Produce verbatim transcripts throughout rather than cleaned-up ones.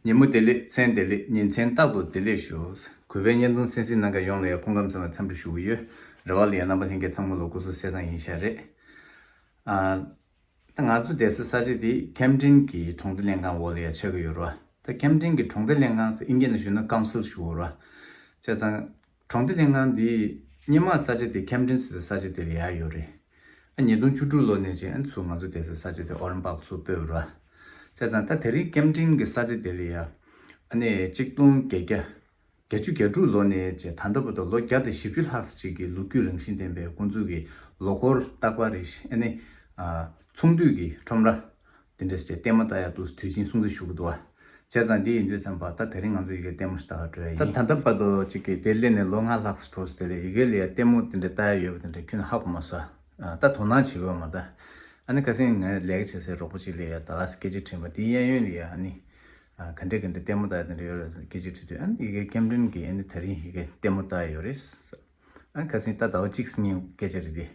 ཉིན་མོ་བདེ་ལེགས། མཚན་བདེ་ལེགས། ཉིན་མཚན་རྟག་ཏུ་བདེ་ལེགས་ཞུ། གུས་པའི་བརྙན་ཐུང་གསན་གཟིགས་གནང་མཁན་ཡོངས་ལ་ཡང་སྐུ་ཁམས་བཟང་བའི་འཚམས་འདྲི་ཞུ་གི་ཡོད། རེ་བ་ལ་ཡང་རྣམ་པ་ལྷན་རྒྱས་ཚང་མ་ལ་སྐུ་གཟུགས་གསལ་ཐང་ཡིན་ཤག་རེད། ཨ། ད་ང་ཚོ་བསྡད་ས་ས་ཆ་དེ་ཁེམ་ཌེན་གྱི་གྲོང་སྡེ་ལྷན་ཁང་འོག་ལ་ཡང་ཆགས་ཀྱི་ཡོད་རེད་བ། ད་ཁེམ་ཌེན་གྱི་གྲོང་སྡེ་ལྷན་ཁང་ཟེར་ཨིན་སྐད་ནང་ཞུས་ན་ཀའུན་སིལ་ཞུ་གི་ཡོད་རེད་བ། བྱས་ཙང་། གྲོང་སྡེ་ལྷན་ཁང་འདི་སྔོན་མ་ས་ཆ་དེ་ཁེམ་ཌེན་ཟེར་ས་ཆ་དེ་ལ་ཡར་ཡོད་རེད། ཨ། ཉིས་སྟོང་བཅུ་དྲུག་ལོ་ནས་བྱས་ཨ་ཚུར་ང་ཚོ་བསྡད་ས་ས་ཆ་དེ་ཨོ་རན་པཱག་ཚུར་སྤོས་པ་རེད། བྱས་ཙང་ད་དེ་རིང་ཁེམ་ཌེན་གྱི་ས་ཆ་དེ་ལ་ཡ། ཨ་ནི་གཅིག་སྟོང་བརྒྱད་བརྒྱ། བརྒྱད་ཅུ་གྱ་དྲུག་ལོ་ནས་བྱས་ད་ལྟ་བར་དུ་ལོ་བརྒྱ་དང་བཞི་བཅུ་ལྷག་ཙམ་ཅིག་གི་ལོ་རྒྱུས་རང་བཞིན་ལྡན་པའི་ཁོང་ཚོ་གི་ལོ་འཁོར་རྟག་པར་རེ་བཞིན་ཨ་ནི། ཨ། ཚོང་འདུས་ཀྱི་ཁྲོམ་ར། དེ་འདྲ་ཞིག་ལྟད་མོ་ལྟ་ཡག་འདུག་དུས་ཆེན་སྲུང་བརྩི་ཞུ་གི་འདུག་བ། བྱས་ཙང་འདི་ཡིན་དུས་ཙམ་པ་ད་དེ་རིང་ང་ཚོ་ཡི་གེ་ལྟད་མོ་ཞིག་ལྟ་ག་འགྲོ་ཡ་ཡིན། ད་ད་ལྟ་བར་དུ་གཅིག་གི་དེ་སླེབས་ནས་ལོ་ལྔ་ལྷག་ཙམ་འགྲོ་སོང་། དེ་ལས་ཡི་གེ་ལ་ཡ་ལྟད་མོ་དེ་འདྲ་ལྟ་ཡ་ཡོད་པ་དེ་འདྲ་ཁྱོན་ཧ་གོ་མ་སོང་། ཨ། ད་དོ་སྣང་བྱེད་དགོས་མ་ད། ཨ་ནི་ཁ་སང་ངས་ལས་ཀ་བྱེད་སའི་རོགས་པ་གཅིག་ལ་ཡ་ད་ག་སེ་སྐད་ཆ་དྲིས་པ་དེའི་གཡས་གཡོན་ལ་ཡ་ཨ་ནི། ཨ། ག་འདྲས་ག་འདྲས་ལྟད་མོ་ལྟ་ཡ་དེ་འདྲ་ཡོད་རེད་སྐད་ཆ་དྲིས་དུས་ཨ་ནི་ཡི་གེ་ཁེམ་ཌེན་གྱི་ཨ་ནི་དེ་རིང་ཡི་གེ་ལྟད་མོ་ལྟ་ཡ་ཡོད་རེད། ཨ་ནི་ཁ་སང་ད་ཟླ་བ་གཅིག་སྔོན་སྐད་ཆ་རེད་དེ།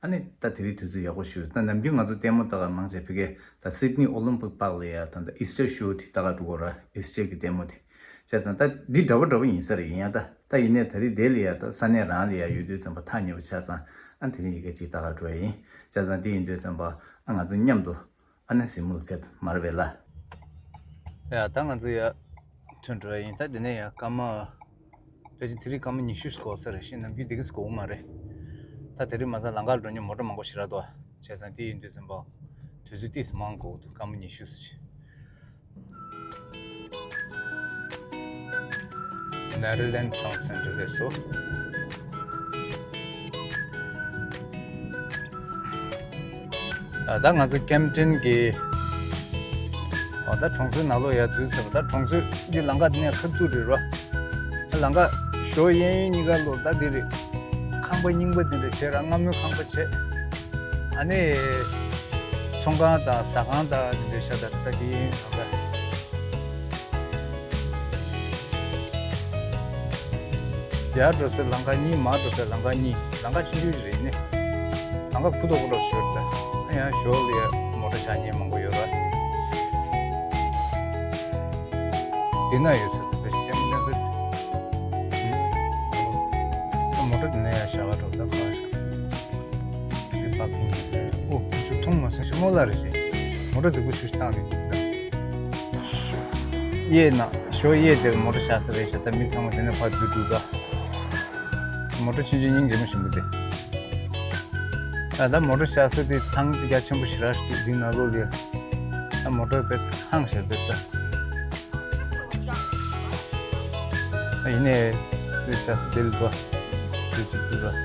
ཨ་ནི་ད་དེ་རིང་དུས་ཚོད་ཡག་པོ་ཞུ། ད་ནམ་རྒྱུན་ང་ཚོ་ལྟད་མོ་ལྟ་ག་མང་ཆེ་བ་གི་ད་སིད་ནི་ཨོ་ལིམ་པིག་པཱག་ལ་ཡ་ད་ད་ཨི་སི་ཊར་ཤོ་དེ་ལྟ་ག་འགྲོ་གི་ར། ཨི་སི་ཊར་གི་ལྟད་མོ་དེ། བྱས་ཙང་ད་འདི་འདྲ་པོ་འདྲ་པོ་ཡིན་ས་རེད། ཡིན་ཡ་ད་ད་ཡིན་ནའི་ད་རིང་དེ་ལ་ཡ་ད་ས་གནས་རང་ལ་ཡ་ཡོད་དུས་ཙམ་པ་ཐག་ཉེ་པོ་ཆགས་ཙང་ཨ་དེ་རིང་ཡི་གེ་ཅིག་ལྟ་ག་འགྲོ་ཡ་ཡིན། བྱས་ཙང་འདི་ཡིན་དུས་ཙམ་པ་ཨ་ང་ཚོ་མཉམ་དུ། ཨ་ནི་གཟིགས་མོ་ལ་ཕེབས་མ་རེད་པས་ལ། ཡ་ད་ང་ཚོ་ཡ་ཐོན་འགྲོ་ཡ་ཡིན། ད་དེ་ནས་ཡ་སྐར་མ། ཕལ་ཆེར་དེ་རིང་སྐར་མ་ཉི་ཤུ་འགོར་ས་རེད། ཤི་ནམ་རྒྱུན་འདི་གས་འགོར་གི་མ་རེད། ད་དེ་རིང་མ་ཚང་ལམ་ཁར་འགྲོ་མཁན་མོ་ཊ་མང་པོ་ཞེ་དྲག་འདུག་བྱས་ཙང་དེ་ཡིན་དུས་ཙམ་པ། དུས་ཚོད་ཏོག་ཙམ་མང་འགོར་གི་འདུག་སྐར་མ་ཉི་ཤུ་ཙམ་ཞིག Maryland Town Center རེད་སོ། ད་ང་ཚོ་ཀེམ་ཌེན་གྱི། ཨོ་ད་གྲོང་ཚོའི་ནང་ལོགས་ཡར་འཛུལ་ཚར་བ། ད་གྲོང་ཚོའི་འདི་ལམ་ཁ་འདི་ནས་ཁ་ཐུག་རེད་རོ། ད་ལམ་ཁ་ཞོ་གཡས་གཡོན་གཉིས་ཀ་ལོགས་ད་འདི་རེད། ཁང་པ་རྙིང་པ་འདི་འདྲ་བྱས་ར་སྔ་མོའི་ཁང་པ་བྱས། ཨ་ནི། ཚོང་ཁང་དང་ཟ་ཁང་དང་འདི་འདྲ་ཤ་སྟག་ད་འདི་ཡིན་ཚོང་ཁང་། ཡར་འགྲོ་སའི་ལམ་ཁ་གཉིས། མར་འགྲོ་སའི་ལམ་ཁ་གཉིས། ལམ་ཁ་ཆུང་ཆུང་ཞིག་རེད་ནི། ལམ་ཁ་ཁུ་ཐོག་ཁུ་ཐོག་ཞིག་ཡོད་རེད་ད། ཨ་ཡང་ཞོར་ལ་ཡ་མོ་ཊ་བཞག་མཁན་མང་པོ་ཡོད་རེད། འདི་ན་ཡོད་ས་དེ་བས་ལྟད་མོ་ལྟ་ས། ཨ་མོ་ཊ་འདི་ན་ཡར་བཞག་ག་འགྲོ་ད་ཕར། འདི་པར་ཀིང་། ཨོ་ཁྱོད་མཐོང་མ་སོང་། ཞི་མོ་ལ་རེད་ཤེ། མོ་ཊ་རྫིག་པོ་ཞིག་བཏང་ནས་འདུག་ད། གཡས་ན་ཞོ་གཡས་དེར་མོ་ཊ་བཞག་ས་རེད་ཤག་ད་མི་ཚང་མ་དེ་ནས་ཕར་འཛུལ་འདུག་ད། མོ་ཊ་ཆུང་ཆུང་སྙིང་རྗེ་མོ་ཞིག་འདུག་སྟེ། ད་ད་མོ་ཊ་བཞག་ས་དེ་ཐང་རྒྱ་ཆེན་པོ་ཞེ་དྲག་ཞིག་འདུག་འདི་ནང་ལོགས་ལ་ད་མོ་ཊ་དཔེ་ཧང་ཞེ་དཔེ་ད། ཡིན་ནའི་དེ་བཞག་ས་དེ་ལ་འགྲོ། དེ་གཅིག་དེ་འགྲོ།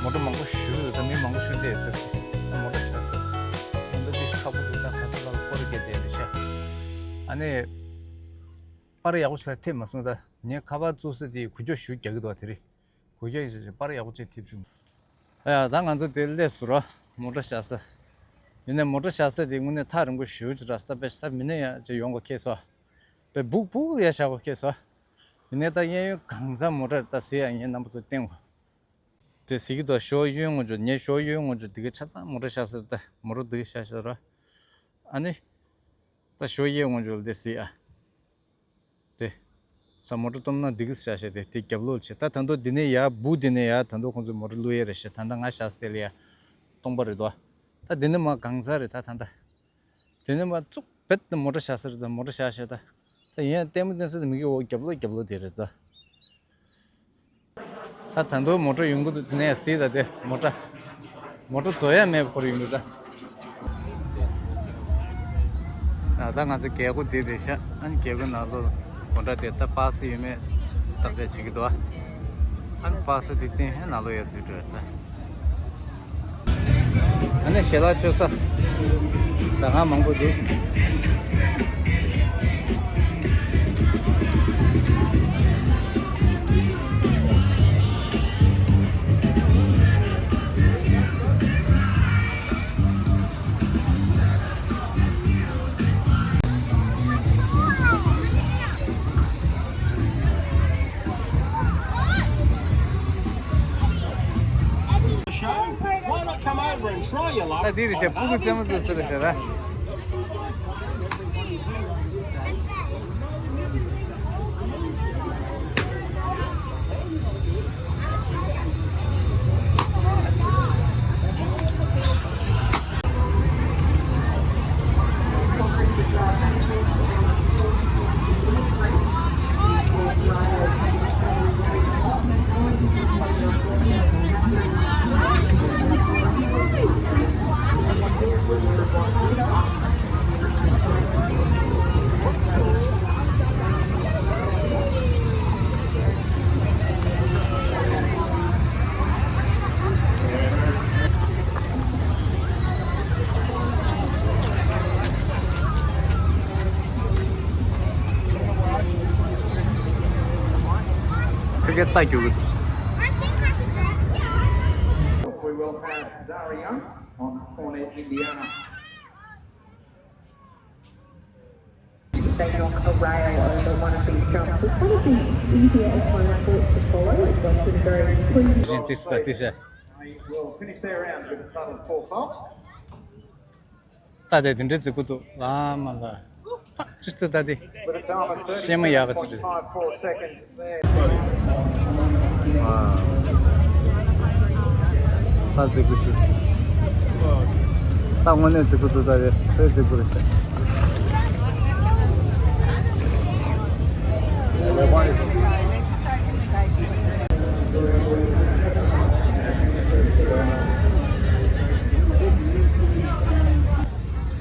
མོ་ཊ་མང་པོ་ཞིག་ད་མི་མང་པོ་ཞིག་བསྡད་ཡོད་ས་རེད། མོ་ཊ་བཞག་ས་མོ་ཊ་དེ་ཁག་པོ་འདུག་ད་ཁ་ས་ལ་ཁོ་ར་བརྒྱབ་བསྡད་རེད་ཤག་ཨ་ནི། པར་ཡག་པོ་ཞིག་ལ་ཐེབས་མ་སོང་ད། ངས་ཁ་པར་བཙུགས་ས་དེ་འགུལ་སྐྱོད་ཞེ་པོ་རྒྱག་གི་འདུག་བ། དེ་རིང་འགུལ་སྐྱོད་ཞེ་པོ་པར་ཡག་པོ་ཅིག་ཐེབས་བྱུང་། ཨ་ཡ་ད་ང་ཚོ་དེ་སླེབས་སོང་ར། མོ་ཊ་བཞག་ས། ཡིན་ནའི་མོ་ཊ་བཞག་ས་དེ་དངོས་གནས་ཐག་རིང་པོ་ཞེ་པོ་ཅིག་རེད། ས་དཔེ་ས་མི་སྣ་ཡང་ཅིག་ཡོང་གི་ཁེལ་སོང་། དཔེ་སྦུག་སྦུག་ལ་ཡར་བཞག་དགོས་ཁེལ་སོང་། ཡིན་ནའི་ད་གཡས་གཡོན་གང་ས་མོ་ཊ་རེད། ད་གཟིགས་ཡ་ངས་རྣམ་པ་ཚོ་བསྟན་དགོས། དེ་གཟིགས་ཀྱི་འདུག་ཞོ་གཡོན་ངོས་ཕྱོགས། ངའི་ཞོ་གཡོན་ངོས་ཕྱོགས་འདི་ག་ཆ་ཚང་མོ་ཊ་བཞག་ས་རེད། ད་མོ་ཊ་འདི་ག་བཞག་ས་རེད། ཨ་ནི། ད་ཞོ་གཡས་ངོས་ཕྱོགས་ལ་དེ་གཟིགས་ཨ། དེ། ས་མོ་ཊ་སྟོང་ན་འདི་ག་བཞག་བཞག་དེ་དེ་རྒྱབ་ལོགས་བྱས། ད་ད་དུང་འདི་ནས་ཡར་སྦུག་འདི་ནས་ཡར་ད་དུང་ཁོང་ཚོས་མོ་ཊ་བླུག་ཡས་རེད་ཤག་ད་ད་ང་བཞག་ས་དེ་ལ་ཡ། སྟོང་པ་རེད་དོ། ད་འདི་ནས་མར་གང་ས་རེད་ད་ད་ད། དེ་ནས་མར་ཙུག་བེད་མོ་ཊ་བཞག་ས་རེད་ད། མོ་ཊ་བཞག་བཞག་ད། ད་ཡིན་ཡང་ལྟད་མོ་སྟོན་ས་དེ་མི་གི་འོག་རྒྱབ་ལོགས་རྒྱབ་ལོགས་དེ་རེད་ད། ད་ད་དུང་མོ་ཊ་ཡོང་གི་འདུག་དེ་ནས་གཟིགས་ད་དེ་མོ་ཊ། མོ་ཊ་འཛུལ་ཡ་མེད་པ་ཁོར་ཡོང་གི་འདུག་ད་ང་ཚོ་རྒྱལ་སྒོ་འདི་རེད་ཤག་ཨ་ནི་རྒྱལ་སྒོ་ནང་ལོགས་སྒོ་འགྲམ་དེ་ད་པ་སི་ཡོད་མེད་བརྟག་དཔྱད་བྱེད་ཀྱི་འདུག་ཨ་ནི་པ་སི་དེ་བསྟན་ནང་ལོགས་ཡར་འཛུལ་འགྲོ་ཡ་ད། ཨ་ནི་ཞལ་ལག་མཆོད་ས། ཟ་ཁང་མང་པོ་འདུག་ད་འདི་རེད་ཤག་སྤུ་གུ་རྩེད་མོ་རྩེ་ས་རེད་ཤག་ར། ལྟ་རྒྱུ་གི་འདུག We will have Zara Young on Cornet, Indiana. They knock a rail over one of these jumps. It's one of the easier of my sports to follow. It's often very quick. We'll finish their round with a total of four faults. ད་དེ་དེ་འདྲའི་རྫིག་པོ་འདུག་ལ་མ་ལ། ཨ་ཙི་ཙི་ད་དེ། ཤེས་མ་ཡག་པ་ཙི་ཙི། ད་རྫིག་པོ་ཞིག་ད་དངོས་གནས་རྫིག་པོ་འདུག་ད་དེ་དཔེ་རྫིག་པོ་རེད་ཤག་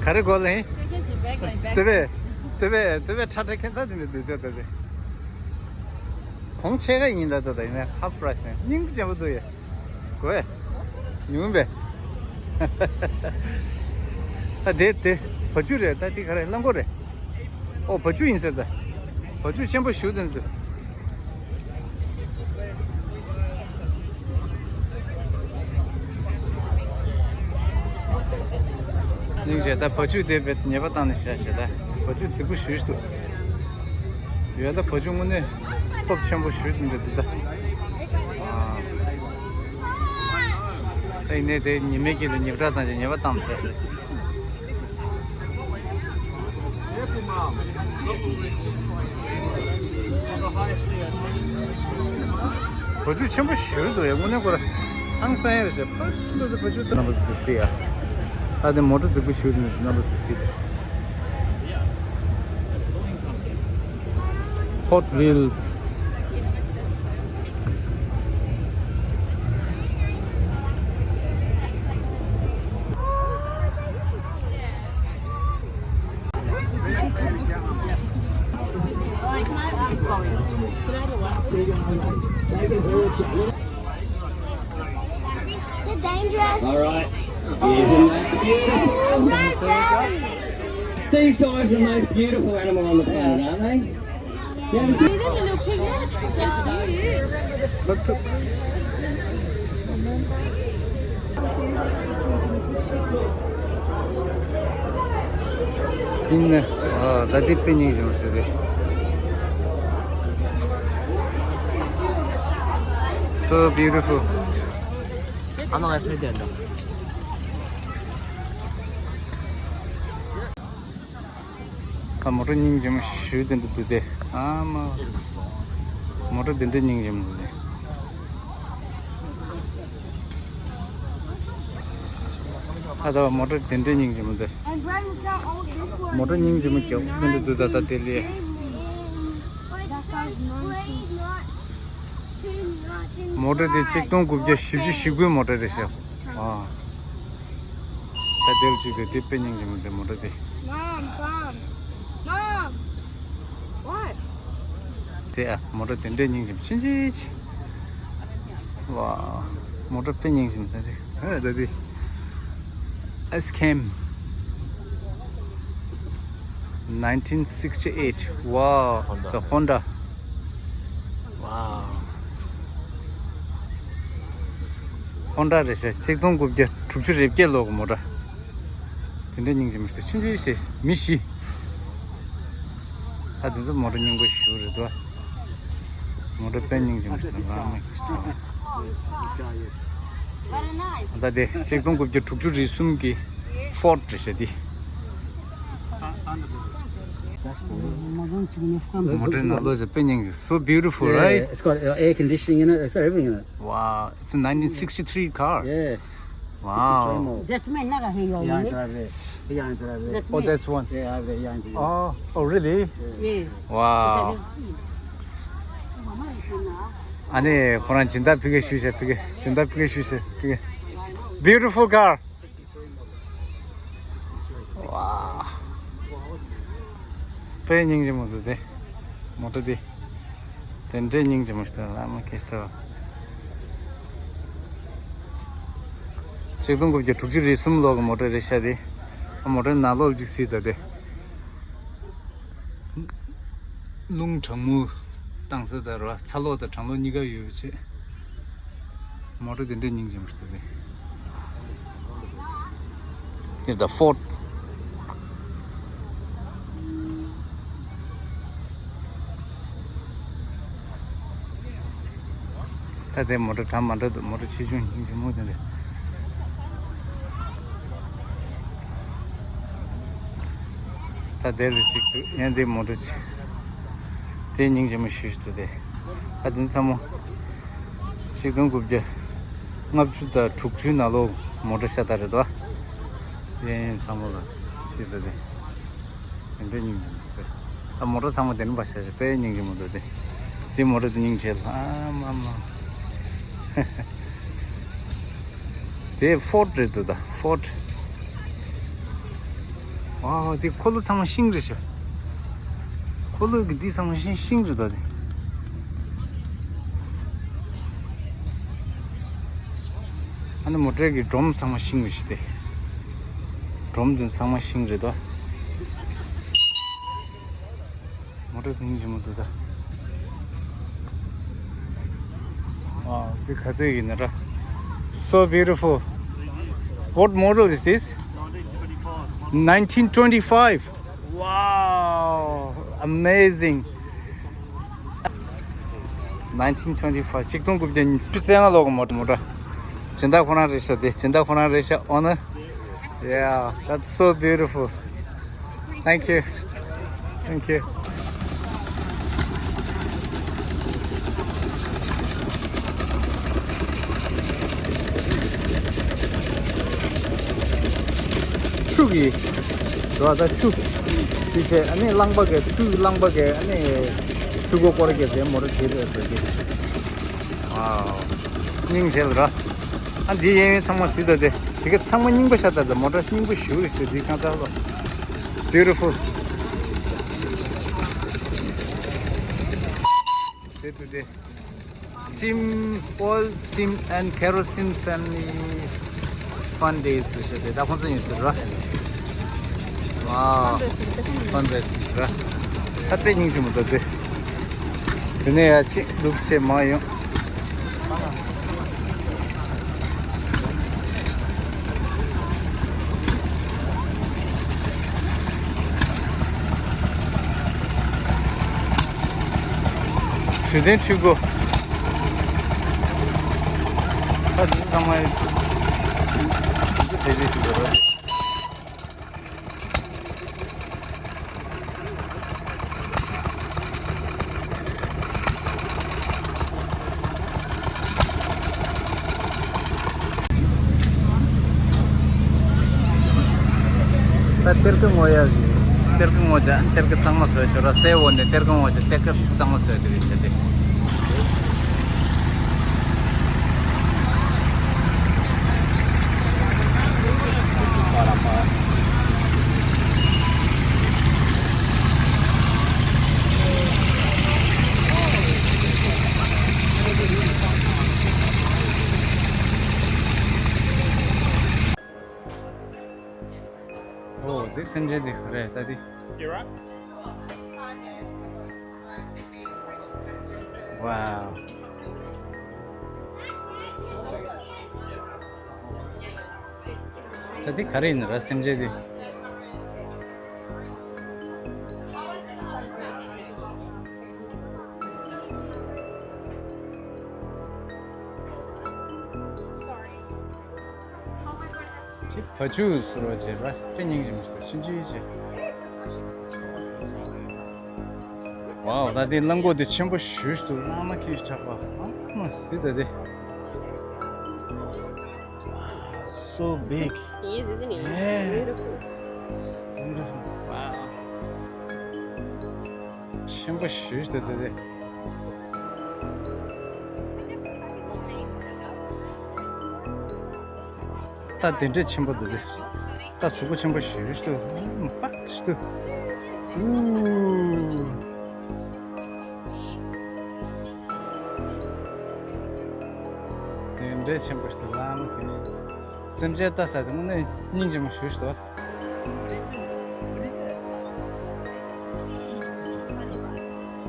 ག་རེ་གོ་ལེ། དེ་བས་དེ་བས་དེ་བས་ཁྲ་ཁྲ་ཁྱད་མཚར་དེ་ནས་སྡོད་ཚོད་ད་དེ། གོང་ཆེ་ཁ་ཡིན་ད་ད་ད་ཡིན་ན་ཧབ་པྲ་སེན་སྙིང་རྗེ་པོ་འདུག་ཡ། གོ་བས། ཉུང་བས། ད་དེ་དེ་བ་ཕྱུགས་རེད། ད་དེ་ག་རེ་རླངས་འཁོར་རེད། ཨོ་བ་ཕྱུགས་ཡིན་ཟེར་ད། བ་ཕྱུགས་ཆེན་པོ་ཞིག་དེ་འདུག་སྙིང་རྗེ། ད་བ་ཕྱུགས་དེ་བས་ཉེས་པ་བཏང་ནས་བཞག་བྱས། ད་བ་ཕྱུགས་རྫིག་པོ་ཞིག་འདུག་ཡོད། ད་བ་ཕྱུགས་དངོས་གནས་སྟོབས་ཆེན་པོ་ཞིག་འདུག་ད། ཨ་ད་ཡིན་ནའི་དེ་ཉི་མའི་དཀྱིལ་ལ་ཉེས་པ་བཏང་བྱས་ཉེས་པ་བཏང་བྱས། བ་ཕྱུགས་ཆེན་པོ་ཞིག་འདུག་ཡ། དངོས་གནས་ཁོ་ར་ཧང་སང་ཡ་རེད་ཤག་ཕར་ཕྱིན་ལ་དེ་བ་ཕྱུགས་དེ་རྣམ་པ་ཚོ་དེ་སྲིད་ཡ། ད་དེ་མོ་ཊ་རྫིག་པོ་ཞིག་འདུག་རྣམ་པ་ཚོ་དེ་སྲིད་དེ། Hot Wheels. Is it dangerous? All right. Isn't that beautiful? These guys are the most beautiful animal on the planet, aren't they? You ever see Spin. ཨ་ད་དེ་དཔེ་སྙིང་རྗེ་མོ་ཞིག་རེད། So beautiful. ཨ་ནང་ཡ་ཕེབས་བསྡད་འདུག་ད་མོ་ཊ་སྙིང་རྗེ་མོ་ཞིག་དེ་འདྲ་འདུག་སྟེ། ཨ་མ། མོ་ཊ་དེ་འདྲ་སྙིང་རྗེ་མོ་འདུག་སྟེ། ད་ལྟ་བ་མོ་ཊ་དེ་འདྲ་སྙིང་རྗེ་མོ་འདུག་མོ་ཊ་སྙིང་རྗེ་མོ་རྒྱག་དེ་འདྲ་འདུག་ད་ལྟ་དེ་ལས། མོ་ཊ་དེ་ཆིག་སྟོང་དགུ་བརྒྱ་བཞི་བཅུ་ཞེ་དགུའི་མོ་ཊ་རེད་ཤག་ཨ། ད་དེར་ཅིག་དེ་དེ་དཔེ་སྙིང་རྗེ་མོ་དེ་མོ་ཊ་དེ། Mom, Mom, Mom. What? དེ་ཨ་མོ་ཊ་དེ་འདྲའི་སྙིང་རྗེ་མོ་ཕྱིན་ཅི་ཅི། ཝ། མོ་ཊ་དཔེ་སྙིང་རྗེ་མོ་ད་དེ། ཨ་ད་དེ། S K M. Nineteen sixty-eight. Wow, it's a Honda. Wow. Honda རེད་ཤག་ཆིག་སྟོང་དགུ་བརྒྱ་དྲུག་ཅུ་རེ་བརྒྱད་ལོ་གི་མོ་ཊ། དེ་འདྲ་སྙིང་རྗེ་མོ་ཞིག་ཕྱིན་ཅི་ཞེས་མི་ཤི། ད་དེ་ཚོ་མོ་ཊ་རྙིང་པ་ཞིག་རེད་དོ། མོ་ཊ་དཔེ་སྙིང་རྗེ་མོ་ཞིག་རང་མི་ཤི། ད་དེ་ཆིག་སྟོང་དགུ་བརྒྱ་དྲུག་ཅུ་རེ་གསུམ་གྱི་ཕོར་ཌི་རེད་ཤག་དེ། མོ་ཊའི་ནང་ལོགས་ཀྱི་དཔེ་སྙིང་རྗེ། So beautiful, yeah, right? It's got uh, air conditioning in it. It's got everything in it. Wow, it's a nineteen sixty-three car. Yeah. Wow. That's me, not a hang on. Yeah, it's over there. Yeah, it's over there. Oh, that's one. Yeah, over there. Yeah, it's over there. Oh, oh, really? Yeah. Wow. ཨ་ནི་ཁོ་རང་སྦྱིན་བདག་ཕ་གི་ཞུས་ཤག་ཕ་གི་སྦྱིན་བདག་ཕ་གི་ཞུས་ཤག་ཕ་གི། Beautiful car. ཝ། དཔེ་སྙིང་རྗེ་མོ་འདུག་སྟེ། མོ་ཊ་འདི། དེ་འདྲའི་སྙིང་རྗེ་མོ་ཞིག་འདུག་ལ་མ་ཁེ་སྟོ། ཆིག་སྟོང་དགུ་བརྒྱ་དྲུག་ཅུ་རེ་གསུམ་ལོ་གི་མོ་ཊ་རེད་ཤག་དེ། མོ་ཊའི་ནང་ལོགས་ཅིག་གཟིགས་དང་དེ། རླུང་གྲང་མོ། བཏང་ས་དང་ར་ཚ་གློག་དང་གྲང་གློག་གཉིས་ཀ་ཡོད་པ་བྱས། མོ་ཊ་དེ་འདྲའི་སྙིང་རྗེ་མོ་ཞིག་འདུག་སྟེ། འདིར་ད་ཧྥོར་ཌི། ད་དེ་མོ་ཊ་འདྲ་མི་འདྲ་འདུག་མོ་ཊ་ཆེ་ཆུང་སྙིང་རྗེ་མོ་དེ་འདྲ། ད་དེ་ལ་གཅིག་འདུག་ཡང་དེ་མོ་ཊ་ཆེ། དེ་སྙིང་རྗེ་མོ་ཞེ་པོ་ཅིག་འདུག་སྟེ། ད་དེ་ཚང་མ་ཆིག་སྟོང་དགུ་བརྒྱ་ལྔ་བཅུ་དང་དྲུག་ཅུའི་ནང་ལོགས་མོ་ཊ་ཤ་སྟག་རེད་དོ། ཡིན་ཡིན་ཚང་མ་ལ་སྲིད་པ་རེད། དེ་འདྲའི་སྙིང་རྗེ་མོ་རེད། ད་མོ་ཊ་ཚང་མ་དེ་ནས་ཕར་བཞག་བྱས་དཔེ་སྙིང་རྗེ་མོ་འདུག་སྟེ། དེ་མོ་ཊ་དེ་སྙིང་རྗེ་ལ་ཨ་མ་མ། དེ་ཧྥོར་ཌི་རེད་འདུག་ད་ཧྥོར་ཌི། ཨ་དེ་འཁོར་ལོ་ཚང་མ་ཤིང་རེད་ཤག་འཁོར་ལོ་གི་འདི་ཚང་མ་ཤིང་ཤིང་རེད་ད་དེ། ཨ་ནི་མོ་ཊའི་གི་སྒྲོམ་ཚང་མ་ཤིང་རེད་ཤག་དེ། སྒྲོམ་དེ་ཚང་མ་ཤིང་རེད་དོ། མོ་ཊ་དེ་སྙིང་རྗེ་མོ་འདུག་ད། ཨ་དེ་ག་ཚོད་ཡིན་ན་ར། So beautiful. What model is this? Nineteen twenty-five. Wow, amazing. Nineteen twenty-five. ཆིག་སྟོང་དགུ་བརྒྱ་ཉི་ཤུ་རྩ་ལྔ་ལོ་གི་མོ་ཊ། མོ་ཊ། སྦྱིན་བདག་ཁོ་རང་རེད་ཤག་དེ་སྦྱིན་བདག་ཁོ་རང་རེད་ཤག་ཨོ་ནར། Yeah, that's so beautiful. Thank you. Thank you. ཆུ་གི་རོ་ད་ཆུ། དེ་བྱས་ཨ་ནི་རླངས་པ་གི་ཆུ་རླངས་པ་གི་ཨ་ནི་ཆུ་གོ་སྐོར་གི་དེ་མོ་ཊ་དེ་རེད་ཟེར་གི། ཨ། སྙིང་རྗེ་ལ་ར། ཨ་འདི་གཡས་གཡོན་ཚང་མ་གཟིགས་དང་དེ། དེ་ག་ཚང་མ་རྙིང་པ་ཤ་སྟག་དང་མོ་ཊ་རྙིང་པ་ཞེ་པོ་རེད་ཟེར་འདི་གང་ལྟར་ལོ། Beautiful. དེ་དེ་དེ། Steam, oil, steam and kerosene family fun days ཟེར་བྱས་དེ་ད་ཁོང་ཚོ་ཡིན་ཟེར་ར། ཝའོ། Fundraising ར། ད་དཔེ་སྙིང་རྗེ་མོ་འདུག་སྟེ། དེ་ནས་ཡ་ཅིག་འདུག་བྱས་མ་ཡོང་། འཕྲོད་བསྟེན་འཕྲུལ་འཁོར། ད་དེ་ཚང་མ་དེ་འདྲ་ཞིག་རེད། ད་གཏེར་ཁ་སྔོག་ཡག་གི། གཏེར་ཁ་སྔོག་བྱ། གཏེར་ཁ་གཙང་མ་བཟོས་ཆོག་ར། སའི་འོག་ནས་གཏེར་ཁ་སྔོག་བྱ། གཏེར་ཁ་གཙང་མ་བཟོས་དེ་རེད་བྱས་ཏེ། ཨོ་དེ་སེམས་ཅན་དེ་ག་རེ་ད་དེ། You're right. Wow. ད་དེ་ག་རེ་ཡིན་ན་ར་སེམས་ཅན་དེ། ཅི་བ་ཅུ་ཟེར་བ་བྱས་ར་དཔེ་སྙིང་རྗེ་མོ་ཞིག་འདུག་ཆུང་ཆུང་བྱས། ཝའོ། ད་དེ་རླངས་འཁོར་དེ་ཆེན་པོ་ཞེ་པོ་ཞིག་འདུག་བླ་མ་ཁྱེད་ཆགས་པ་ཨ་མ་གཟིགས་ད་དེ། So big. Yes, isn't it? Yeah. Beautiful. It's beautiful. Wow. ཆེན་པོ་ཞེ་པོ་ཞིག་འདུག་ད་དེ། ད་དེ་འདྲས་ཆེན་པོ་འདུག་སྟེ། ད་གཟུགས་པོ་ཆེན་པོ་ཞེ་པོ་ཞིག་འདུག་ཨུམ། པད་ཞིག་འདུག་ཨུ། དེ་འདྲས་ཆེན་པོ་ཞིག་འདུག་བླ་མ་ཁྱེད། སེམས་ཅན་ལྟ་ས་དེ་དངོས་གནས་སྙིང་རྗེ་མོ་ཞེ་པོ་ཞིག་འདུག་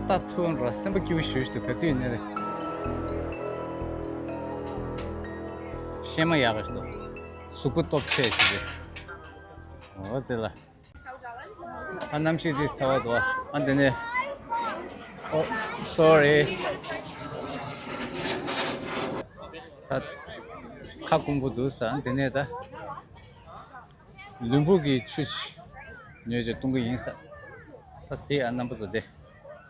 ད་ ཐུག་འགྲོ། སེམས་པ་སྐྱིད་པོ་ཞེ་པོ་ཞིག་འདུག་ག་དུས་ཡིན་ནའི་རེད། གཤེད་མ་ཡག་ག་ཞིག་འདུག་གཟུགས་པོ་སྟོབས་ཆེ་ཞིག་རེད། འོ་ཙི་ལ། ཨ་གནམ་གཤིས་འདི་ཚ་བ་འདུག་ཨ་འདི་ནས། ཨོ། སོ་རི། ད་ཁ་སྐོམ་པོ་འདུག་ས། ཨ་འདི་ནས་ད་ལུམ་བུ་གི་ཆུ་ཉོས་བྱས་བཏུང་གི་ཡིན་ས། ད་གཟིགས་ཨ་རྣམ་པ་ཚོ་དེ།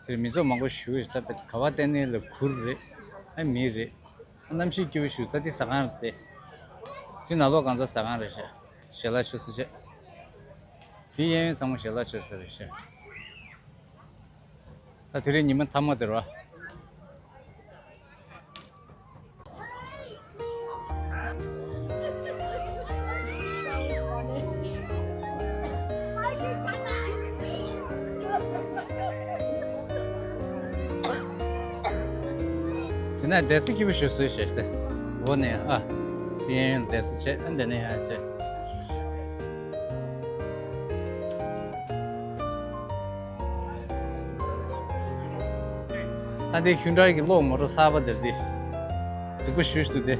དེར་མི་ཚོགས་མང་པོ་ཞིག་རེད། ད་དཔེ་ག་བ་བལྟས་ནའི་ལ་གུར་རེད། ཨ་མི་རེད། ཨ་གནམ་གཤིས་སྐྱིད་པོ་ཞིག་ད་འདི་ཟ་ཁང་རེད་དེ། འདི་ནང་ལོགས་གང་ཚ་ཟ་ཁང་རེད་ཤག་ཞལ་ལག་མཆོད་ས་བྱས། དེ་གཡས་གཡོན་ཚང་མ་ཞལ་ལག་མཆོད་ས་རེད་ཤག་ད་དེ་རིང་ཉི་མ་མཐའ་མ་དེ་རེད་བ། དེ་ན་བསྡད་ས་སྐྱིད་པོ་ཞིག་བཟོས་བཞག་སྟེ། འོ་ནས་ཨ། དེ་ཡན་ཡོད་བསྡད་ས་བྱས། ཨ་འདི་ནས་ཡང་བྱས། ད་འདི་ཧུན་ཌའི་གི་གློག་མོ་ཊ་གསར་པ་དེ་འདི། རྫིག་པོ་ཞེ་པོ་འདུག་སྟེ།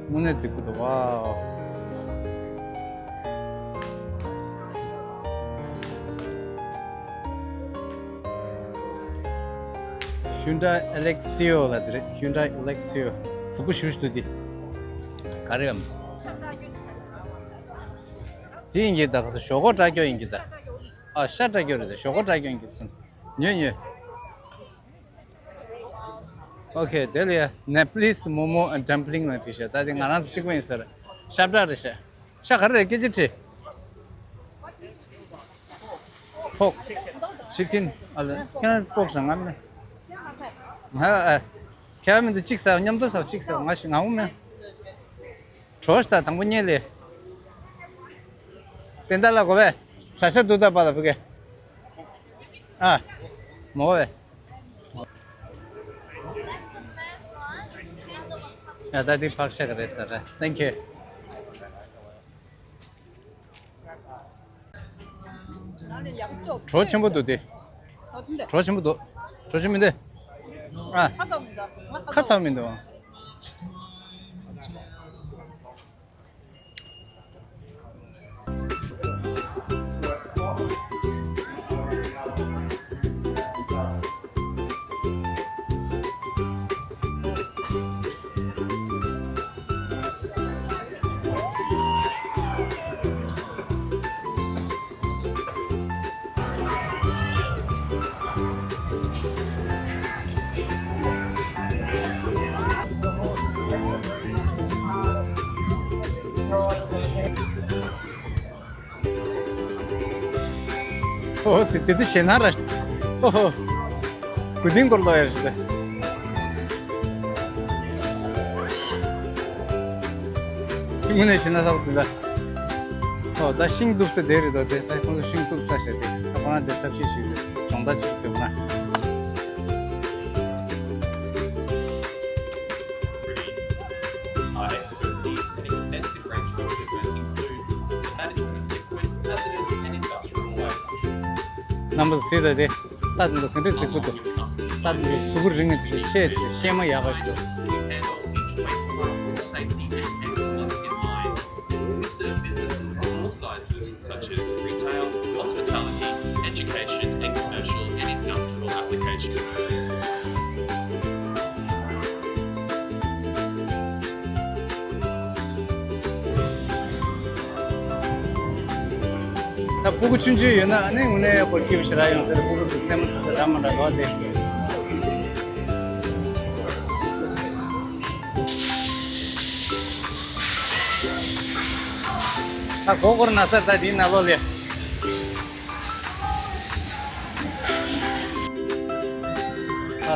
དངོས་གནས་རྫིག་པོ་འདུག་ཝའོ། ཧུན་ཌའི་ཨེ་ལེག་སི་ཡོ་ལབ་དེ་རེད། ཧུན་ཌའི་ཨེ་ལེག་སི་ཡོ། རྫིག་པོ་ཞེ་པོ་འདུག་སྟེ། ག་རེ་ཡམ། དེ་ཡིན་གྱི་ད་ག་ས་ཞོག་ཁོག་སྐྲག་སྐྱོ་ཡིན་གྱི་ད། ཨ་ཤ་སྐྲག་སྐྱོ་རེད་ད། ཞོག་ཁོག་སྐྲག་སྐྱོ་ཡིན་གྱི་སོང་། ཉོས་ཉོས། ཨོ་ཁེ། དེ་ལ་ཡ་Nepalese momo and dumpling ལ་བྲིས་ཤག་ད་དེ་ང་རང་ཚོ་གཅིག་པ་ཡིན་ས་རེད། ཤ་བྲག་རེད་ཤག་ཤ་ག་རེ་རེད། སྐད་ཆ་དྲིས། Pork, chicken. ཨ་ལ་ཁྱེད་རང་པོག་ཟ། ང་མེད། ང་ཨ། ཁྱེད་རང་མི་འདུག་གཅིག་ཟ། མཉམ་དུ་ཟ། གཅིག་ཟ། ང་ཞིག་ང་འོང་མེད། གྲོ་ཞིག་ད་དང་པོ་ཉལ་ལེ། ཏན་ཏན་ལ་གོ་བས། གྲྭ་ཤག་ཏུ་ད་པ་ལ་བུ་གེ། ཨ། མོ་བས། ཡ་ད་འདི་ཕག་ཤ་ག་རེད་ཟ་ར། Thank you. གྲོ་ཆེན་པོ་འདུག་དེ། གྲོ་ཆེན་པོ་འདུག་གྲོ་ཆེན་མི་འདུག་ཨ། ཁ་ཚ་མི་འདུག་ཨོ་ཙི། དེ་དུས་ཞེད་སྣང་ར། ཨོ་ཧོ། གུ་ཏིང་སྐོར་ལོ་ཡར་ཞིག་ད། དངོས་གནས་ཞེད་སྣང་ཚ་པོ་དེ་ད། ཨོ་ད་ཤིང་གཏུབ་ས་དེ་རེད་དོ། དེ་ད་ཁོང་ཚོ་ཤིང་གཏུབ་ས་ཞེས་དེ་ད་ཁོ་རང་དེ་ཐབས་ཤེས་ཤིག་རེད། སྦྱོང་བརྡར་ཞིག་འདུག་ན། Our expertise and extensive range of equipment includes management of liquid, hazardous and industrial waste. རྣམ་པ་གཟིགས་དང་དེ། ད་དེ་ཚོ་ག་འདྲ་རྫིག་པོ་འདུག་ད་དེ་ཚོ་གཟུགས་པོ་རིང་ངེ་ཚོ་ཆེ་ཆེ་ཤེས་མ་ཡག་པ་འདུག Such as retail, hospitality, education, and commercial and industrial applications. ད་སྤུ་གུ་ཆུང་ཆུང་ཡོད་ན་ཨ་ནི་དངོས་གནས་ཁོ་སྐྱིད་པོ་ཞེ་དྲག་ཡོང་ཟེར། སྤུ་གུ་ཚོ་རྩེད་མོ་རྩེ་ས་འདྲ་མི་འདྲ་ལོག་སྟེ། ད་སྒོ་སྒོར་ན་ཚར། ད་དེའི་ནང་ལོགས་ལ།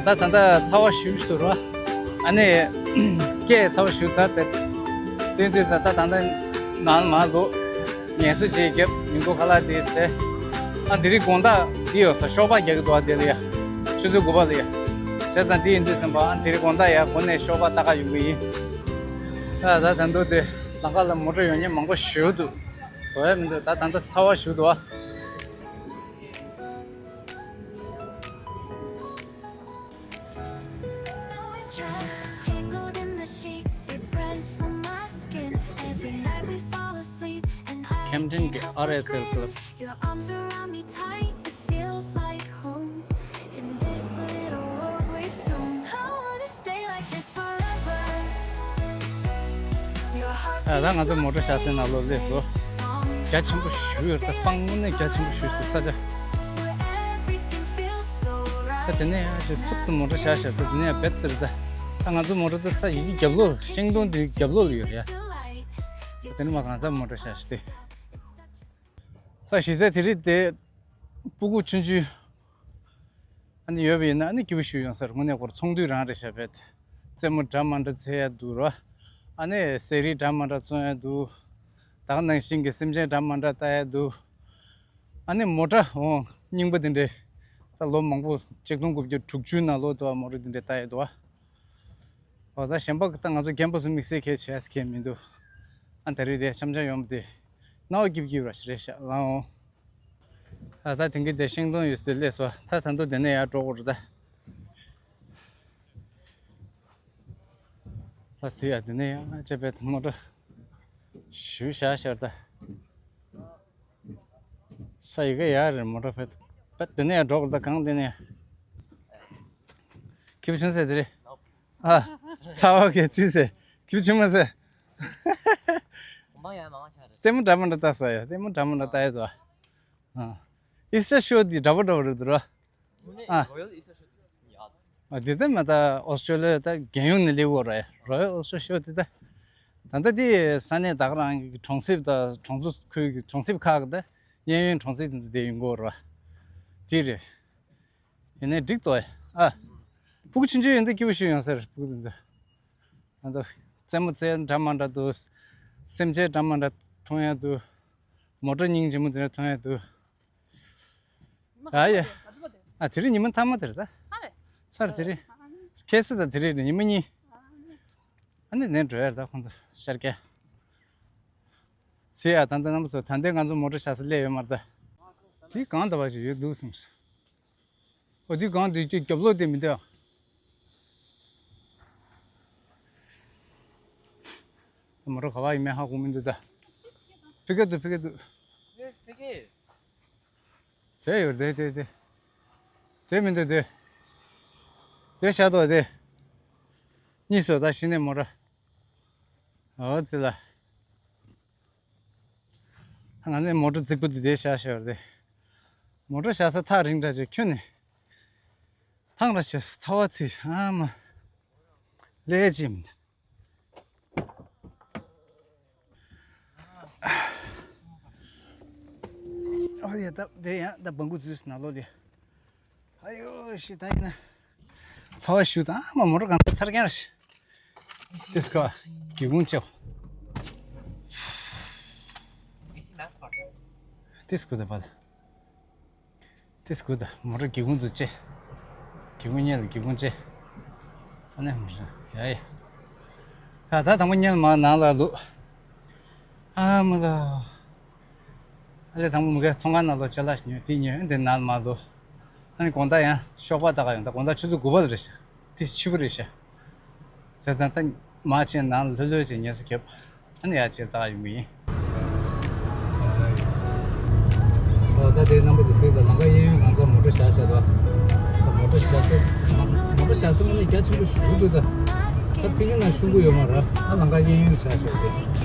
ད་ད་ད་ཚ་བ་ཞུ་ཞུ་རོ། ཨ་ནི་སྐད་ཚ་བ་ཞུ་ད་དེ། དེ་དུས་ད་ད་ད་ནང་མ་ལོ། ངལ་གསོ་བྱེད་རྒྱབ་མི་འགོ་ཁ་ལག་དེ་ཟས། ཨ་འདི་རིང་དགོང་དག་འདི་ཡོད་ས་ཤོག་པ་རྒྱག་གི་འདུག་ཨ་དེ་ལ་ཡ། ཆུ་ཚོད་དགུ་པ་ལ་ཡ། བྱས་ཙང་འདི་ཡིན་དུས་ཙམ་པ་ཨ་འདི་རིང་དགོང་དག་ཡ་དགོང་ནས་ཤོག་པ་ལྟ་ག་ཡོང་གི་ཡིན། ད་ད་ད་འདུག་དེ་ལམ་ཁ་ལ་མོ་ཊ་ཡོང་མཁན་མང་པོ་ཞེ་པོ་འདུག་བཟོ་ཡ་མི་འདུག་ད་ད་ད་ཚ་བ་ཞེ་པོ་འདུག་ཨ། Camden གྱི R S L Club. Your arms around me tight, it feels like home. In this little world we've sown, I wanna stay like this forever. Your heart ཨ། ད་ང་ཚོ་མོ་ཊ་བཞག་སའི་ནང་ལོགས་སླེབས་སོང་། རྒྱ་ཆེན་པོ་ཞེ་པོ་ཡོད། ད་སྤང་དངོས་གནས་རྒྱ་ཆེན་པོ་ཞེ་པོ་འདུག་ས་ཆ། Where everything feels so right. ད་དེ་ནས་ཡང་ཅིག་ཚུགས་དུ་མོ་ཊ་བཞག་བཞག་ད་དེ་ནས་ཡང་རྦད་དེ་རེད། ད་ད་ང་ཚོ་མོ་ཊ་ད་ས་ཡི་གེ་རྒྱབ་ལོགས། ཤིང་སྡོང་དེའི་རྒྱབ་ལོགས་ལ་ཡོད་རེད་ཡ། ད་དེ་ནས་མར་གང་ཚ་མོ་ཊ་བཞག་བཞག་དེ། ད་གཞི་རྩ་དེ་རིང་དེ་སྤུ་གུ་ཆུང་ཆུང་ཨ་ནི་ཡོད་པ་ཡིན་ན་ཨ་ནི་སྐྱིད་པོ་ཞིག་ཡོང་ས་རེད། དངོས་གནས་ཁོ་རང་ཚོང་དུས་རང་རེད་ཤག་བས། རྩེད་མོ་འདྲ་མ་འདྲ་རྩེ་ཡ་འདུག་ར། ཨ་ནི་ཟས་རིགས་འདྲ་མ་འདྲ་བཙོང་ཡ་འདུག་ད་ག་ནང་བཞིན་གྱི་སེམས་ཅན་འདྲ་མ་འདྲ་ལྟ་ཡ་འདུག་ཨ་ནི་མོ་ཊ་འོང་རྙིང་པ་དེ་འདྲའི་ད་ལོ་མང་པོ་ཆིག་སྟོང་དགུ་བརྒྱ་དྲུག་ཅུ་ནང་ལོགས་དུ་མོ་ཊ་དེ་འདྲའི་ལྟ་ཡ་འདུག་ཨ། འོ་ད་གཞན་པ་ད་ང་ཚོ་རྒན་པ་ཚོ་དམིགས་བསལ་གལ་ཆེ་ས་གལ་མི་འདུག་ཨ་ད་རེས་དེ་འཆམ་འཆམ་ཡོང་བ་དེ་རྣ་བ་སྐྱིད་སྐྱིད་ར་ཞིག་རེད་ཤག་ལའོ། ཨ་ད་དེང་གི་དེ་ཤིང་སྡོང་ཡོད་དེ་སླེབས་སོང་། ད་ད་དུང་དེ་ནས་ཡར་འགྲོ་དགོས་རེད་ད། ད་ཟི་ཡ་དེ་ནས་ཡང་ཅེ་པེ་མོ་ཊ་ཞུ་བཞག་ཤར་ད། ས་ཡི་གེ་ཡར་རེད། མོ་ཊ་ཕེད་ཕེད་དེ་ནས་ཡར་འགྲོ་དགོས་རེད་ད། གང་དེ་ནས་ཁྱི་བྱུང་ཟེར་དེ་རེད། ཨ། ཚ་བ་གས་ཚིག་ཟེར། ཁྱི་ཆུང་མ་ཟེར། མང་ཡང་མང་ཆགས་རེད། ལྟད་མོ་འདྲ་མ་འདྲ་ལྟ་ས་ཡ། ལྟད་མོ་འདྲ་མ་འདྲ་ལྟ་ཡ་དོ། ཨ། ཨིས་ཊར་ཤོ་འདི་འདྲ་པོ་འདྲ་པོ་རེད་འདུག་ར། ཨ། རོ་ཡལ་ཨིས་ཊར་ཤོ་འདི་ཡག་འདུག་ཨ། འདི་ལྟད་མ་ད་ཨོ་སི་ཀྲོ་ལི་ཡ་ད་རྒྱལ་ཡོངས་ནས་སླེབས་ཡོད་རེད། རོ་ཡལ་ཨིས་ཊར་ཤོ་འདི་ད། ད་ལྟ་འདི་ས་གནས་ད་ག་རང་གི་གྲོང་གསེབ་དང་གྲོང་ཚོ་ཁུལ་གྱི་གྲོང་གསེབ་ཁག་གི་ད་གཡས་གཡོན་གྲོང་གསེབ་འདི་ཚོ་དེ་ཡོང་གི་ཡོད་རེད། འདི་རེད། ཡིན་ནའི་འགྲིག་ཏོ། ཨ། སྤུ་གུ་ཆུང་ཆུང་ཡོད་འདི་སྐྱིད་པོ་ཞིག་ཡོང་ས་རེད། སྤུ་གུ་འདི་ཚོ། ང་ཚོ་རྩེད་མོ་རྩེ་འདྲ་མ་འདྲ་འདུག་སེམས་ཅན་འདྲ་མ་འདྲ་མཐོང་ཡ་འདུག་མོ་ཊ་སྙིང་རྗེ་མོ་དེ་འདྲ་མཐོང་ཡ་འདུག་ཨ་ཡ། ཨ་དེ་རིང་ཉི་མ་མཐའ་མ་དེ་རེད་ད། ཚར་དེ་རིང་། ཁ་སང་དང་དེ་རིང་ཉི་མ་གཉིས། ཨ་ནི་ནས་འགྲོ་ཡ་རེད་ད་ཁོང་ཚོ་ཤར་སྐྱ། ཚེ་ཡ་ད་ལྟ་རྣམ་པ་ཚོ་ད་ལྟའི་ང་ཚོ་མོ་ཊ་བཞག་ས་སླེབས་ཡོད་མ་རེད་ད། དེ་གང་ལྟ་བ་ཞིག་ཡོད་འདུག་སེམས། ཨོ་དེ་གང་དུ་ཅིག་རྒྱབ་ལོགས་དེ་མི་འདུག་མོ་ཊ་ག་བ་ཡིན་མིན་ཧ་གོ་མི་འདུག་ད། ཕི་ཀ་འདུག་ཕི་ཀ་འདུག་དེ་ཡོད་དེ་དེ་དེ། དེ་མི་འདུག་དེ། དེ་ཤ་ཏོག་དེ། གཉིས་སོ་ད་གཞི་ནས་མོ་ཊ། ཨོ་ཙི་ལ། ང་ནས་མོ་ཊ་རྫིག་པོ་འདི་དེ་བཞག་བཞག་རེད། མོ་ཊ་བཞག་ས་ཐག་རིང་དྲགས་ཅིག་ཁྱོན་ནས། ཐང་ར་ཆེ་ཚ་བ་ཚིག་ཨ་མ། ལས་ཅིམ། ཨོ་ཡ་ད་དེ་ཡང་ད་བང་གུ་འཛུལ་ནང་ལོགས་ལས། ཨ་ཡོ་ཤི་ད་ཡིན་ན། ཚ་བ་ཞུ་དང་མ་མོ་རོ་གང་ཚར་ཀྱང་ཤི། ཏིས་ཀོ། སྒེའུ་ཁུང་ཆེ། ཏིས་ཀོ་ད་པ་ལ། ཏིས་ཀོ་ད་མོ་རོ་སྒེའུ་ཁུང་དུ་ཆེ། སྒེའུ་ཁུང་ཉལ་སྒེའུ་ཁུང་ཆེ། ཨ་ནེ་མོ་རོ་ཡ་ཡ། ད་ད་དང་པོ་ཉལ་མ་ནང་ལ་ལུ། ཨ་མ་ལ། ཨ་ལས་དང་པོ་མི་གའི་ཚོང་ཁང་ནང་ལོ་ཅ་ལག་ཉོས་དེ་ཉོས་འདི་ནང་མ་ལོ། ཨ་ནི་དགོང་དག་ཡང་ཤོག་པ་ལྟ་ག་ཡོང་ད་དགོང་དག་ཆུ་ཚོད་དགུ་པ་ལ་རེད་ཤག་དེ་ཕྱི་པོ་རེད་ཤག་བྱས་ཙང་ད་མ་ཆེན་ནང་ལྷོད་ལྷོད་ཅིག་ཉལ་ས་ཁེབས་ཨ་ནི་ཡ་ཆེ་ལྟ་ག་ཡོང་གི་ཡིན། ཨོ་ད་དེ་རྣམ་པ་ཚོ་གཟིགས་དང་ལམ་ཁ་གཡས་གཡོན་གང་ཚང་མོ་ཊ་བཞག་བཞག་ད། མོ་ཊ་བཞག་ས་མོ་ཊ་བཞག་ས་མ་ནི་རྒྱ་ཆེན་པོ་ཞུ་འདུག་ད། ད་ཕི་གི་ན་ཤུང་གུ་ཡོད་མ་ར་ཨ་ལམ་ཁ་གཡས་གཡོན་བཞག་བཞག་དེ།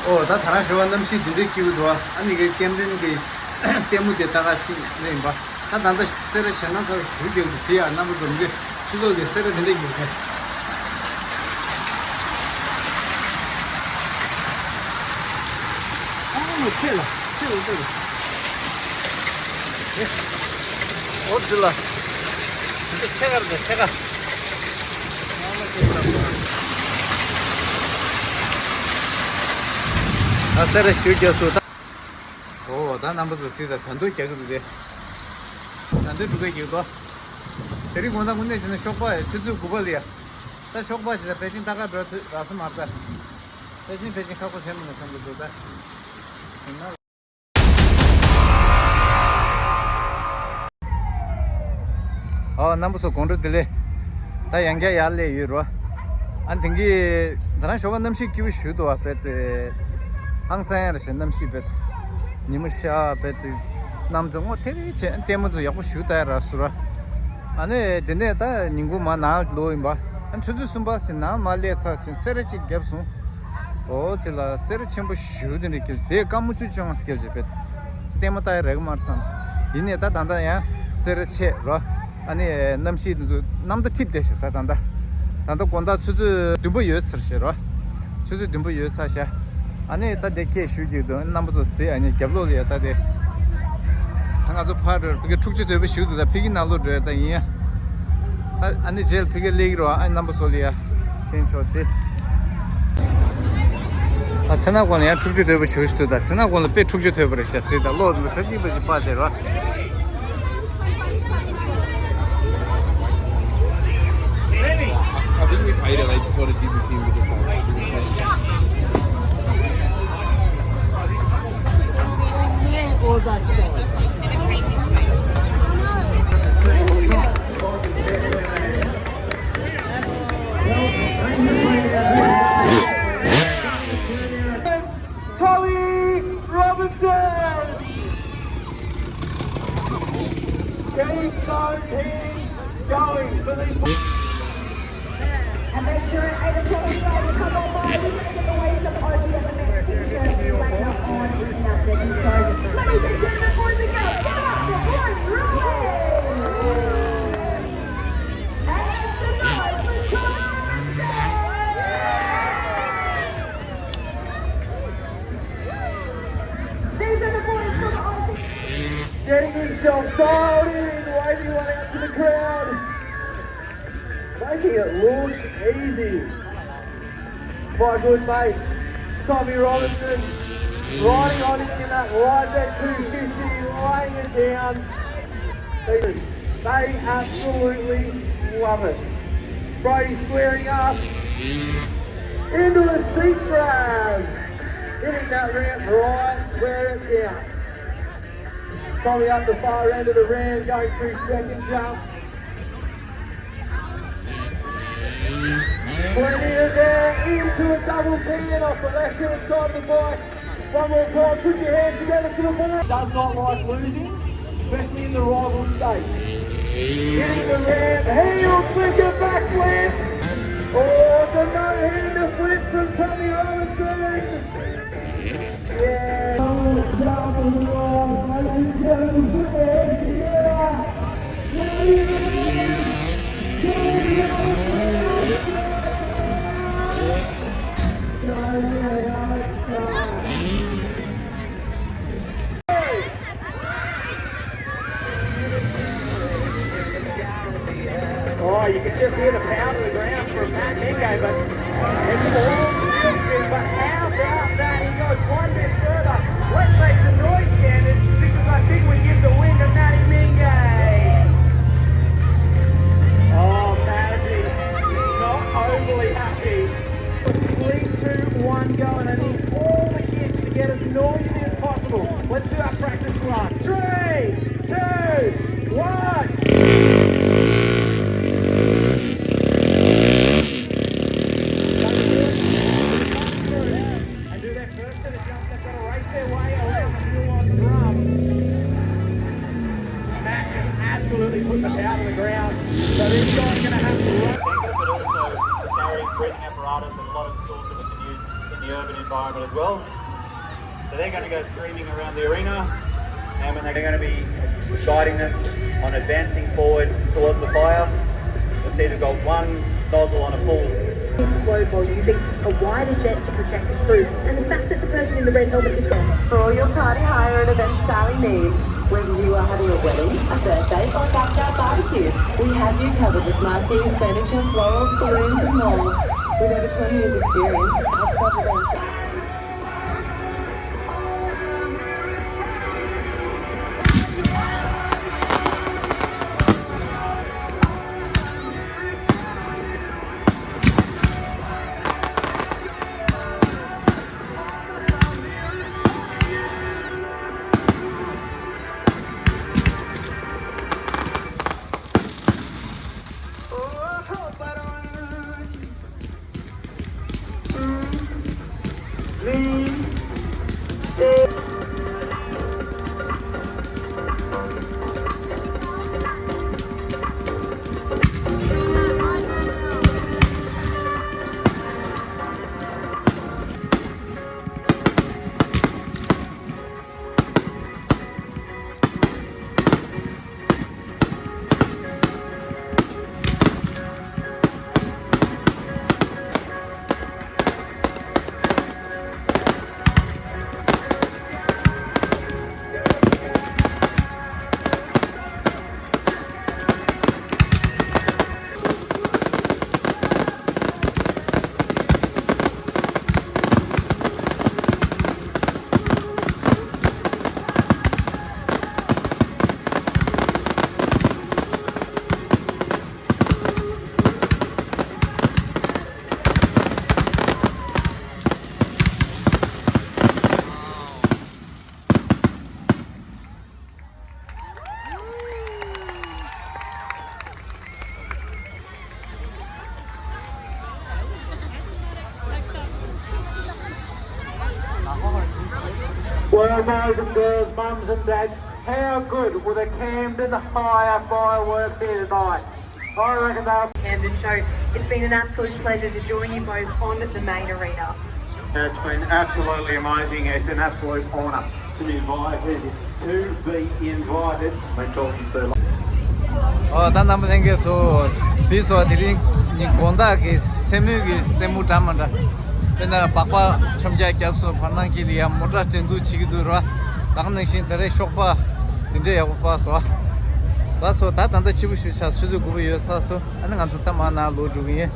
ཨོ་ད་ད་རང་ཞོ་བ་གནམ་གཤིས་འདི་འདྲའི་སྐྱིད་པོ་འདུག་ཨ་ནི་གའི་ཀེམ་རིན་གྱི་ལྟད་མོ་དེ་ལྟ་ག་ཕྱིན་ནས་ཡིན་པ། ད་ད་ལྟ་སེ་ར་ཞེད་སྣང་ཚ་བོ་ཞུ་རྒྱུ་འདུག་དེ་ཡང་རྣམ་པ་ཚོ་འདི་ཕྱི་ལོགས་ཀྱི་སེ་ར་འདི་འདྲ་ཡིན་ཟེར། ཨ་ནི་ཆེ་ལ་ཆེ་ལ་ཆེ་ལ། ཨོ་ཙི་ལ། འདི་ཆེ་ག་རེད་ཆེ་ག་ད་སེ་ར་ཞུ་རྒྱུ་སུ་ད། ཨོ་ད་རྣམ་པ་ཚོ་གཟིགས་དང་ད་དུང་རྒྱག་གི་འདུག་སྟེ། ད་དུང་འགྲོ་གི་འདུག་དེ་རིང་དགོང་དག་དངོས་གནས་བྱས་ན་ཤོག་པ་ཡ་ཆུ་ཚོད་དགུ་པ་ལ་ཡ། ད་ཤོག་པ་ཞིག་ད་པེ་ཅིན་ལྟ་ག་འགྲོ་ཐུབ་རག་ས་མ་རེད་ད། པེ་ཅིན་པེ་ཅིན་ཁག་པོ་བྱས་མི་འདུག་བསམ་གི་འདུག་ད། ཡིན་ན། རྣམ་པ་ཚོ་དགོང་དྲོ་བདེ་ལེགས། ད་ཡང་བསྐྱར་ཡར་སླེབས་ཡོད་རོ། ཨ་དེང་གི་ད་རང་ཞོགས་པ་གནམ་གཤིས་སྐྱིད་པོ་ཞུ་འདུག་བ། དཔེ་དེ་ཧང་སང་ཡ་རེ་ཞིག་གནམ་གཤིས་དཔེ་དེ་ཉི་མ་ཤར་དཔེ་དེ་གནམ་དེ་སྔོ་ཐེ་རེ་བྱས། ལྟད་མོ་ཚོ་ཡག་པོ་ཞུ་ད་ཡ་ར་སུ་ར། ཨ་ནི་དེ་ནས་ད་ཉིན་གུང་མ་ནང་ལོག་ཡིན་པ། ཨ་ཆུ་ཚོད་གསུམ་པ་ཞིག་ནང་མ་སླེབས་ཚར་ཞིང་སེར་བ་གཅིག་བརྒྱབ་སོང་། ཨོ་ཙི་ལ་སེར་བ་ཆེན་པོ་ཞུ་དེ་འདྲ་སྐྱེལ་དེ་སྐར་མ་བཅུ་བཅོ་ལྔ་སྐྱེལ་བྱས་པས། ལྟད་མོ་ལྟ་ཡ་རེག་མར་བསམས། ཡིན་ནས་ད་ད་ལྟ་ཡང་སེར་བ་ཆེ་རོ། ཨ་ནི་གནམ་གཤིས་འདི་ཚོ་གནམ་ཟླ་འཐིབས་བསྡད་ཤག་ད་ད་ད་ད་ལྟ་དགོང་དག་ཆུ་ཚོད་བདུན་པ་ཡོལ་ཚར་ཤག་རོ། ཆུ་ཚོད་བདུན་པ་ཡོལ་ཚར་ཤག་ཨ་ནི་ད་དེ་སྐད་ཞུ་རྒྱུ་འདུག་རྣམ་པ་ཚོ་གཟིགས། ཨ་ནི་རྒྱབ་ལོགས་ལ་ཡ་ད་དེ། ད་ང་ཚོ་ཕར་འགྲོ་ཕ་གི་འཁྲུག་ཆ་དོད་པོ་ཞིག་འདུག་ད་ཕ་གི་ནང་ལོགས་འགྲོ་ཡ་ད་ཡིན་ཡ། ད་ཨ་ནི་རྗེས་ལ་ཕ་གི་སླེབས་ཀྱི་རོ། ཨ་ནི་རྣམ་པ་ཚོ་ལ་ཡ། བསྟན་ཆོག་ཅེས། ཨ་ཚེ་ན་གོང་ལ་ཡང་འཁྲུག་ཆ་དོད་པོ་ཞིག་འདུག་ད་ཚེ་ན་གོང་ལ་དཔེ་འཁྲུག་ཆ་དོད་པོ་རེད་ཤག་ཟེར། ད་ལོག་འདུག་ད་གཅིག་པ་ཞིག་པ་བྱས་རོ། I think we fight it like sort of D B T with the song. Tommy Robinson! James Darcy going for the And make sure at eight o'clock you guys come on by. We're going to get the waves up over the next two thirty later on in our second show. Ladies and gentlemen, boys and girls, give it up for Boys Rally! And it's the night for Tommy Robinson! These are the boys from Aussie. Getting himself dialed in, waving one out to the crowd. Making it look easy. My good mate, Tommy Robinson, riding on in that Y Z two fifty, laying it down. They absolutely love it. Brody squaring up into a seat grab. Hitting that ramp right where it counts. Tommy up the far end of the ramp, going through second jump. Plenty of there into a double P and off the left hand side of the bike. One more time, put your hands together for the boy. Does not like losing, especially in the rival state. Hitting the ramp, heel flicker backflip. Oh, the no-hander flip from Tommy Robinson. Yeah. Oh, you can just hear the pound of the ground from Matt Mingo, but it's all but how about that? He goes one bit further. Let's make some noise, Standard, because I think we give the win to Matty Mingo. Oh, Matty, not overly happy. Three, two, one, go, and I need all the kids to get as noisy as possible. Let's do our practice run. Three, two, one. And do their first set of jumps. They've got to race their way around the hill on the drum. Matt just absolutely put the power to the ground. So this guy's going to have to run. But also carrying breathing apparatus and a lot of tools that we can use in the urban environment as well. So they're going to go screaming around the arena, and when they're going to be guiding them on advancing forward towards the fire. You'll see they've got one nozzle on a full. Low volume, a wider jet to project the crew, and the fact that the person in the red helmet is gone. For all your party hire and event styling needs, whether you are having a wedding, a birthday, or a backyard barbecue, we have you covered with marquee furniture, florals, balloons, and more. With over twenty years' experience, our club events Well, boys and girls, mums and dads, how good would a Camden Hire firework be tonight? I reckon they'll Camden show. It's been an absolute pleasure to join you both on the main arena. It's been absolutely amazing. It's an absolute honour to be invited, to be invited. We're talking to ཨོ་ད་རྣམ་པ་ལྷན་རྒྱས་ཚོ། དེ་སོ་དེ་རིང་ཉིན་དགོང་དག་གི་མཚན་མོའི་གི་རྩེད་མོ་འདྲ་མ་འདྲ། དཔེར་ན་སྦག་སྦག་མཆོང་རྒྱག་རྒྱབ་སོ། བར་སྣང་དཀྱིལ་ལ་ཡ་མོ་ཊ་འགྲན་བསྡུར་བྱེད་ཀྱི་འདུག་ར། ད་ག་ནང་བཞིན་ད་རེས་གཤོག་པ་དེ་འདྲ་ཡག་པོ་སྤར་སོང་། ད་སོ་ད་ད་ལྟ་ཕྱི་པོ་ཞུ་ཆ་ཆུ་ཚོད་དགུ་པ་ཡོལ་ཚར་སོང་། ཨ་ནི་ང་ཚོ་ད་མར་ནང་ལོག་འགྲོ་གི་ཡིན།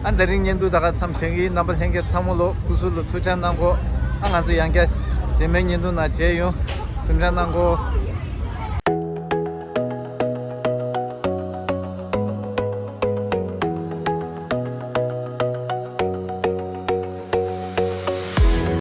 ཨ་ད་རིང་བརྙན་ཐུང་ད་ག་མཚམས་བཞག་གི་ཡིན། རྣམ་པ་ལྷན་རྒྱས་ཚང་མ་ལོ་སྐུ་གཟུགས་ལ་ཐུགས་ཅག་གནང་གོ། ཨ་ང་ཚོ་ཡང་བསྐྱར་རྗེས་མའི་བརྙན་ཐུང་ནང་མཇལ་ཡོང་། གཟིམ་ཆ་གནང་གོ།